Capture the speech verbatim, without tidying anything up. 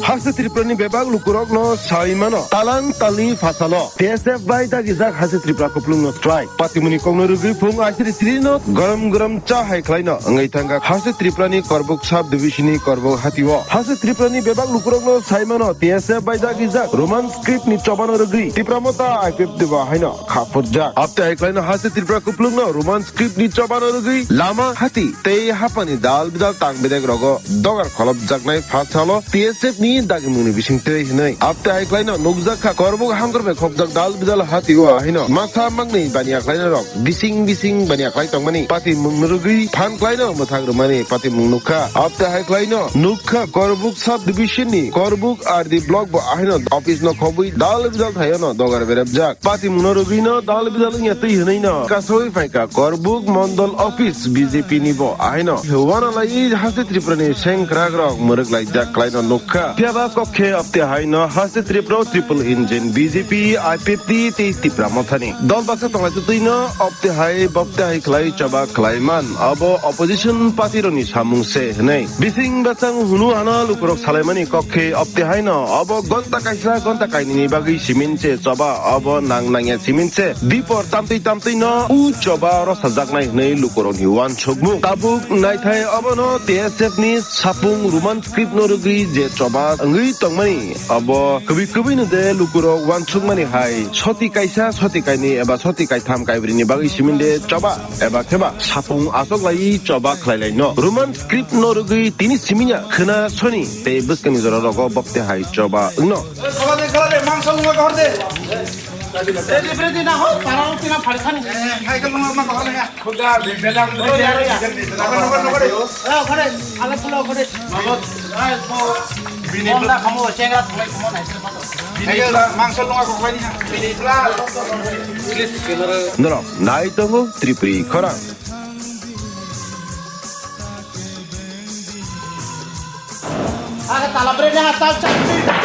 Haste Tripura ni bebak lukurokno sai mano, talang talni phasalo T S F bai dagijak Haste Tripura kuplungno strike. Patimuni kokno rwgwi phung aisiri sirino gorom gorom cha hai khlaino wngwi thangkha Haste Tripura ni Korbuk sub division ni Korbuk hatio. Haste Tripura ni bebak lukurokno sai mano, T S F bai dagijak Roman script ni chobano rwgwi Tipra Motha I P F T ba haino kha phutjak. Apte hai khlaino Haste Tripura kuplungno Roman script ni chobano rwgwi lama, hati tei hapani dal bidal tang bedek rogo dogar kholopjaknai pha salo T S F ni dagimungni bisingtwi hwnwi. Apte hai khlaino nukjak kha Korbuk hamkar bai khopjak dal bidal hatio haino masa mangni baniya khlaina rok bising bising baniya khlai tongmani patimungno rwgwi phan khlaino mwthang rwmani patimung nukha. Apte hai khlaino nukha Korbuk sub division ni Korbuk R D block bo haino office no khobwi dal bidal thaiono dogar berepjak. Patimungno rwgwino dal bidal wngya twi hwnwino kasawi phaikha Korbuk Mondol Office B J P ni bo. Ahaino wanalai Haste Tripura ni sengkrakrok mwrwk laijak khlaino nukha. Phiyaba kok khe apte haino Haste Tripura o triple engine B J P, I P F T tei Tipra Mothani dol baksa tonglai twino apte hai bapte hai khlai choba khlai man. Abo opposition party rokni samung se hwnwi. Bising bachang hunu hano lukurok salaimani kok khe apte haino abo gonta kaisa gonta kainini bagwi simin se choba abo nang nangya simin se dipor tamtwi tamtwi no u choba rosajaknai hwnwi lukurokni uansukmung. Tabuk naithai abono T S F ni sapung Roman script no rwgwi je choba wngwi tongmani abo kwbwi kwbwi no de lukurok uansukmani hai soti kaisa soti kainwi eba soti kaitham kaibrini bagwi simin de choba eba kheba sapung achok lai choba khlai lai no. Roman script no rwgwi tini siminya khwna soni tei bwskangni jora rogo bapte hai choba wngno. Kholade, kholade, mangso lungma kohor de. Ready, ready na ho, para o tina phari thani. Hai ka lungma kohor ya. Khuda, bela, bela, bela. Khore, khore, ala pula khore. Bini pula khamo, chenga thulai khamo nai se mato. Bini pula, mangso lungma kohor ni. Bini pula. Norok nai tongo Tripuri khorang. Aga tala bre ne ha tal chak.